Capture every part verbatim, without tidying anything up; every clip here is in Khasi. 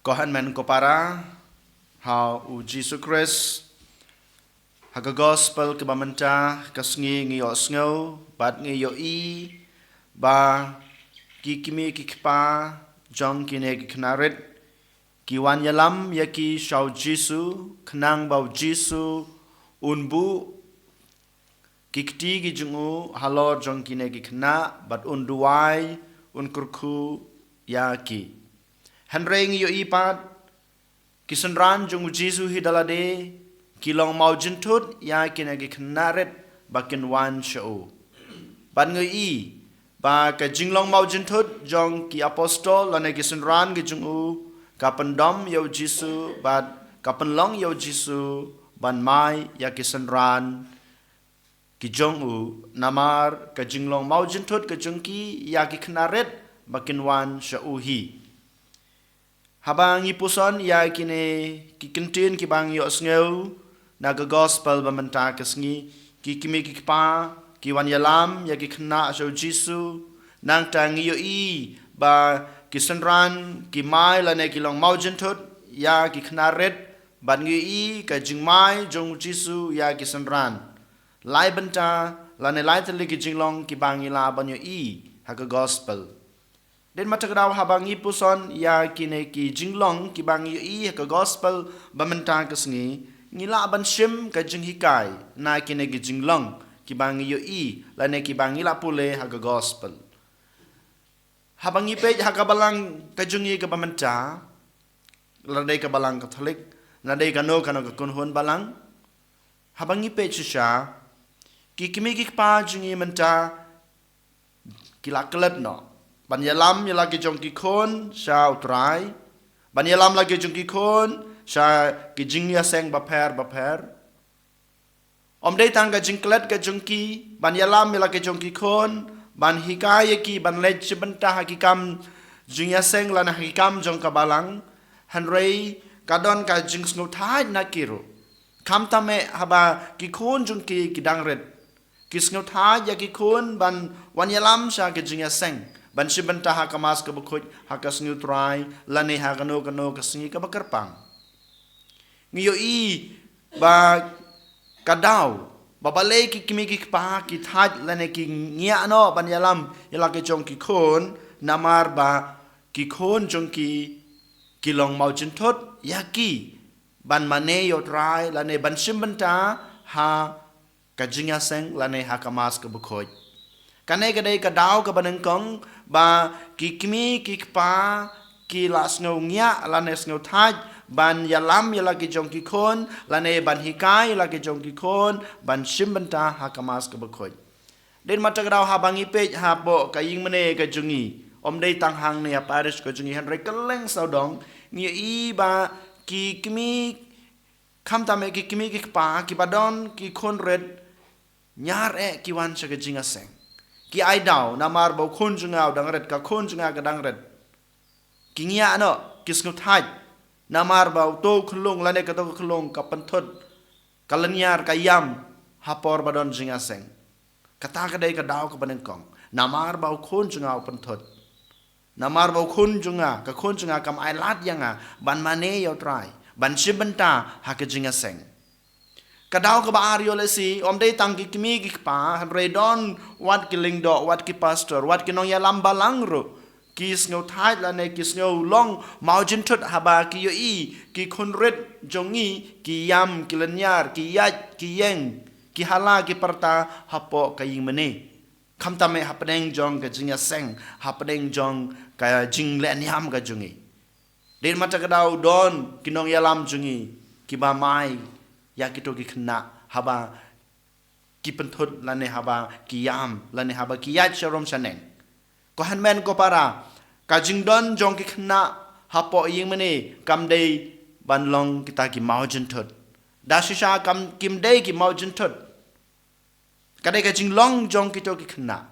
Ko hynmen ko para ha u Jisu Khrist, ha ka gospel kaba mynta ka sngi ngi ïohsngew bad ngi ïohi ba ki kmie ki kpa jong kine ki khynnah rit ki wan ïalam ïa ki sha u Jisu, khnang ba u Jisu un buh ki kti ki jong u halor jong kine ki khynnah bad un duwai, un kyrkhu ïa ki. Hynrei ngi ïohi pat ki synran jong u Jisu hi da lade ki long mawjynthut ïa kine ki khynnah rit ba kin wan sha u. Bad ngi ïohi ba ka jinglong mawjynthut jong ki apostol lane ki synran ki jong u ka pyndom ïa u Jisu bad ka pynlong ïa u Jisu ban mai ïa ki synran ki jong u, namar ka jinglong mawjynthut ka jong ki ïa ki khynnah rit ba kin wan sha u hi. Haba ngi puson ïa kine ki kyntien kiba ngi ïohsngew na ka gospel ba mynta ka sngi, ki kmie ki kpa ki wan ïalam ïa ki khynnah sha u Jisu, nangta ngi ïohi ba ki synran ki mai lane ki long mawjynthut ïa ki khynnah rit, bad ngi ïohi ka jingmai jong u Jisu ïa ki synran. Lai bynta lane lai tylli ki jinglong kiba ngi lah ban ïohi ha ka gospel. Dei na kata ka daw haba ngi puson ïa kine ki jinglong kiba ngi ïohi ha ka gospel ba mynta ka sngi, ngi lah ban shim ka jinghikai na kine ki jinglong kiba ngi ïohi lane kiba ngi lah pule ha ka gospel. Haba ngi peit ha ka balang ka jong ngi kaba mynta, lada dei ka balang Katholik, lada dei kano kano ka kynhun balang, haba ngi peit shisha, ki kmie ki kpa jong ngi mynta ki la klet noh ban ïalam ïa la ki jong ki khun sha u Trai, ban ïalam la ki jong ki khun sha ki jingïaseng bapher bapher. Ym dei tang ka jingklet ka jong ki ban ïalam ïa la ki jong ki khun, ban hikai ïa ki ban leit shim bynta ha ki kam jingïaseng lane ha ki kam jong ka balang, hynrei ka don ka jingsngewthait na ki ruh. Khamtam eh haba ki khun jong ki ki dang rit, ki sngewthait ïa ki khun ban wan ïalam sha ka jingïaseng, ban shim bynta ha ka Mass kaba khuid, ha ka sngi u Trai lane ha kano kano ka sngi kaba kyrpang. Ngi ïohi ba ka daw ba balei ki kmie ki kpa ki thait lane ki ngiah noh ban ïalam ïa la ki jong ki khun, namar ba ki khun jong ki ki long mawjynthut ïa ki ban mane ïa u Trai lane ban shim bynta ha ka jingïaseng lane ha ka Mass kaba khuid. Kane ka dei ka daw kaba nyngkong ba ki kmie ki kpa ki la sngew ngiah lane sngew thait ban ïalam ïa la ki jong ki khun lane ban hikai ïa la ki jong ki khun ban shim bynta ha ka Mass kaba khuid. Dei na kata ka daw haba ngi peit hapoh ka ïingmane ka jong ngi, ym dei tang hangne ha parish ka jong ngi hynrei kylleng sawdong, ngi ïohi ba ki kmie, khamtam eh ki kmie ki kpa kiba don ki khun rit, ñiar eh ki wan sha ka jingïaseng. Ki ai daw namar ba u khun jong nga u dang rit, ka khun jong nga ka dang rit. Ki ngiah noh, ki sngewthait namar ba uto u khyllung lane kato ka khyllung ka pynthut, ka lynñiar, ka ïam ha por ba don jingïaseng. Kata ka dei ka daw kaba nyngkong, namar ba u khun jong nga u pynthut. Namar ba u khun jong nga, ka khun jong nga kam ai lad ïa nga ban mane ïa u Trai, ban shim bynta ha ka jingïaseng. Ka daw kaba ar, ïoh lehse ym dei tang ki kmie ki kpa, hynrei don wat ki lyngdoh, wat ki pastor, wat ki nongïalam balang ruh ki sngewthait lane ki sngew long mawjynthut haba ki ïohi ki khun rit jong ngi ki ïam, ki lynñiar, ki ïaid, ki ïeng, ki hala ki pyrta hapoh ka ïingmane. Khamtam eh hapdeng jong ka jingïaseng, hapdeng jong ka jinglehniam ka jong ngi. Dei na kata ka daw don ki nongïalam jong ngi kiba mai ïa kito ki khynnah haba ki pynthut lane haba ki ïam lane haba ki ïaid sharum shaneng. Ko hynmen ko para, ka jingdon jong ki khynnah hapoh ïingmane kam dei ban long kita ki mawjynthut. Da shisha kam, kim dei ki mawjynthut. Ka dei ka jinglong jong kito ki khynnah.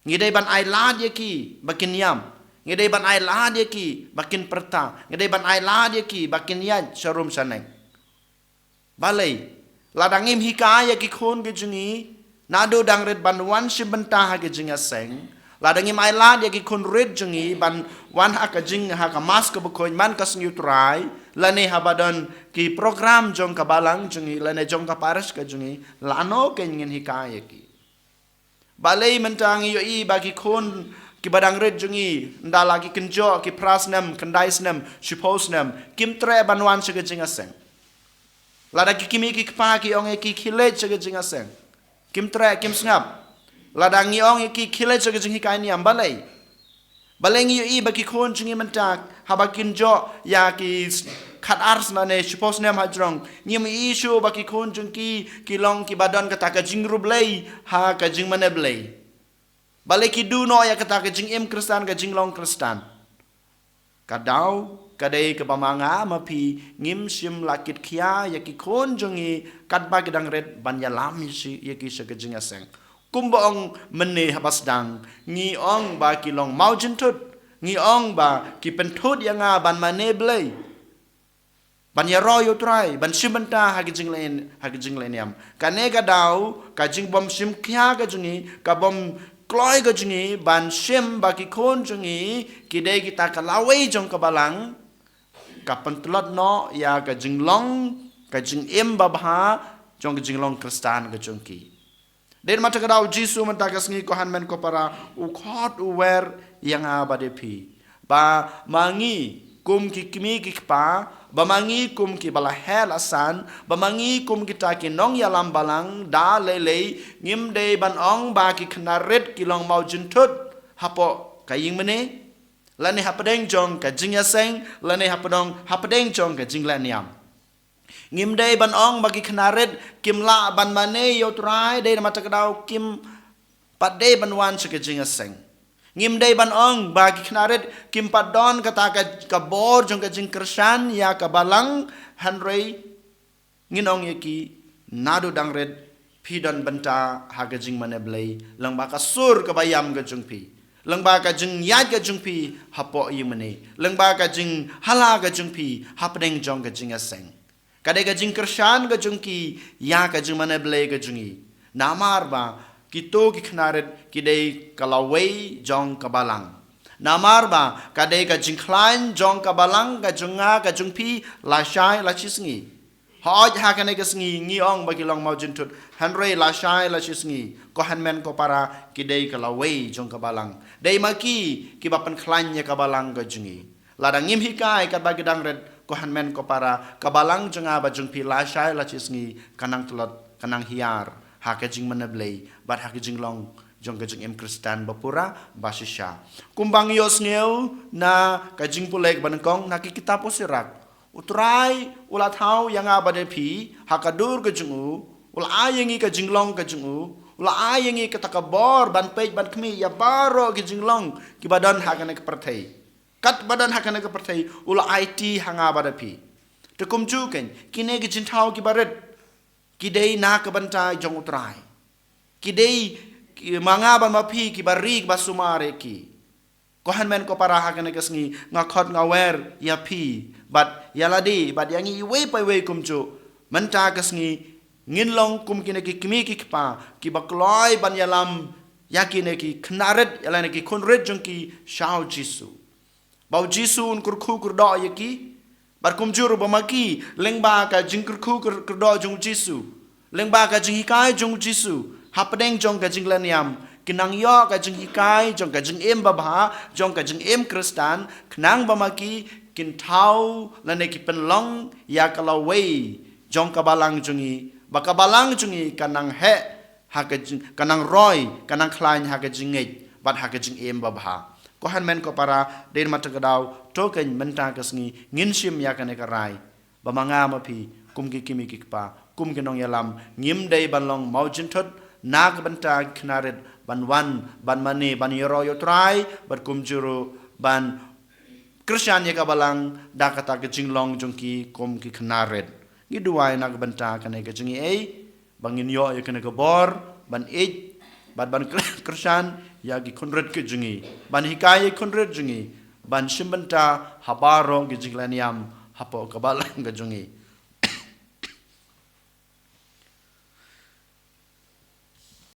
Ngi dei ban ai lad ïa ki ba kin ïam. Ngi dei ban ai lad ïa ki ba kin pyrta. Ngi dei ban ai lad ïa ki ba kin ïaid sharum shaneng. Balei? Lada ngim hikai ïa ki khun ki jong ngi, Naduh dang rit ban wan shim bynta ha ka jingïaseng. Lada ngim ai lad ïa ki khun rit jong ngi ban wan ha ka jing ha ka Mass ka bakhuid man ka Sngi U Trai, lane haba don ki program jong ka balang jong ngi, lane jong ka parish ka jong ngi, lano kein ngin hikai ïa ki. Balei mynta ngi ïohi ba ki khun kiba dang rit jong ngi, ynda la ki kynjoh, ki phra snem, khyndai snem, shiphew snem, kim treh ban wan sha ka jingïaseng. Lada ki kmie ki kpa ki ong ïa ki, khie leit sha ka jingïaseng, kim treh, kim sngap. Lada ngi ong ïa ki, khie leit sha ka jinghikai niam, balei? Balei ngi ïohi ba ki khun jong ngi mynta, haba kynjoh ïa ki s-, khatar snem ne shiphew snem hajrong, ngim ïohi shuh ba ki khun jong ki ki long kiba don kata ka jingïaroh Blei ha ka jingmane Blei? Balei ki duh noh ïa kata ka jingim Khristan, ka jinglong Khristan? Ka daw ka dei kaba ma nga ma phi ngim shym la kit khia ïa ki khun jong ngi katba ki dang rit ban ïalam ïa shi, ïa ki sha ka jingïaseng. Kumba ong mynne haba sdang, ngi ong ba ki long mawjynthut, ngi ong ba ki pynthut ïa nga ban mane Blei, ban ïaroh ïa U Trai, ban shim bynta ha ka jingleh, ha ka jingleh niam. Kane ka daw, ka jingbym shim khia ka jong ngi, ka bym kloi ka jong ngi ban shim ba ki khun jong ngi ki dei kita ka lawei jong ka balang, ka pyntlot noh ïa ka jinglong, ka jingim babha jong ka jinglong Khristan ka jong ki. Dei namar kata ka daw U Jisu mynta ka sngi, ko hynmen ko para, u khot u wer ïa nga bad ïa phi, ba ma ngi kum ki kmie ki kpa, ba ma ngi kum kiba la heh la san, ba ma ngi kum kita ki nongïalam balang, da lei lei ngim dei ban ong ba ki khynnah rit ki long mawjynthut hapoh ka ïingmane, lane hapdeng jong ka jingïaseng, lane hapdeng, hapdeng jong ka jingleh niam. Ngim dei ban ong ba ki khynnah rit kim lah ban mane ïa U Trai, dei namar kata ka daw kim pat dei ban wan sha ka jingïaseng. Ngim dei ban ong ba ki khynnah rit kim pat don kata ka, ka bor jong ka jingkyrshan ïa ka balang, hynrei ngin ong ïa ki, naduh dang rit phi don bynta ha ka jingmane Blei, lyngba ka sur kaba ïam ka jong phi, lyngba ka jingïaid ka jong phi hapoh ïingmane, lyngba ka jinghala ka jong phi hapdeng jong ka jingïaseng. Ka dei ka jingkyrshan ka jong ki ïa ka jingmane Blei ka jong ngi. Namar ba kito ki khynnah rit ki dei ka lawei jong ka balang. Namar ba ka dei ka jingkhlaiñ jong ka balang ka jong nga ka jong phi lashai lashisngi. Hooid ha kane ka sngi ngi ong ba ki long mawjynthut, hynrei lashai lashisngi, ko hynmen ko para, ki dei ka lawei jong ka balang. Dei ma ki kiba pynkhlaiñ ïa ka balang ka jong ngi. Lada ngim hikai katba ki dang rit, ko hynmen ko para, ka balang jong nga bad jong phi lashai lashisngi ka nang tlot, ka nang hiar ha ka jingmane Blei bad ha ka jinglong jong ka jingim Khristan ba pura ba shisha. Kumba ngi ïohsngew na ka jingpule kaba nyngkong na ki kitab u Sirak, U Trai u la thaw ïa nga bad ïa phi ha ka dur ka jong u, u la ai ïa ngi ka jinglong ka jong u, u la ai ïa ngi kata ka bor ban peit ban khmih ïa baroh ki jinglong kiba don ha kane ka pyrthei. Katba don ha kane ka pyrthei u la aiti ha nga bad ïa phi. Te kumjuh keiñ, kine ki jingthaw kiba rit ki dei na ka bynta jong U Trai. Ki dei ki, ma nga bad ma phi kiba ri kiba sumar ïa ki. Ko hynmen ko para, ha kane ka sngi nga khot nga wer ïa phi bad ïa lade bad ïa ngi iwei pa iwei kumjuh. Mynta ka sngi ngin long kum kine ki kmie ki kpa kiba kloi ban ïalam ïa kine ki khynnah rit, ïa lane ki khun rit jong ki sha U Jisu. Ba U Jisu un kyrkhu kyrdoh ïa ki. Bad kumjuh ruh ba ma ki, lyngba ka jingkyrkhu kyr-, kyrdoh jong U Jisu, lyngba ka jinghikai jong U Jisu hapdeng jong ka jingleh niam, kin nang ïoh ka jinghikai jong ka jingim babha, jong ka jingim Khristan, khnang ba ma ki kin thaw lane ki pynlong ïa ka lawei jong ka balang jong ngi, ba ka balang jong ngi kan nang heh ha ka jing-, kan nang roi, kan nang khlaiñ ha ka jingngeit bad ha ka jingim babha. Ko hynmen ko para, dei namar kata ka daw, to keiñ mynta ka sngi ngin shim ïa kane ka rai, ba ma nga ma phi kum ki kmie ki kpa, kum ki nongïalam, ngim dei ban long mawjynthut na ka bynta ki khynnah rit ban wan ban mane, ban ïaroh ïa U Trai, bad kumjuh ruh ban kyrshan ïa ka balang da kata ka jinglong jong ki kum ki khynnah rit. Ngi duwai na ka bynta kane ka jingïeit ba ngin ïoh ïa kane ka bor ban ïeit bad ban kyr-, kyrshan ïa ki khun rit ki jong ngi, ban hikai ïa ki khun rit jong ngi ban shim bynta ha baroh ki jingleh niam hapoh ka balang ka jong ngi.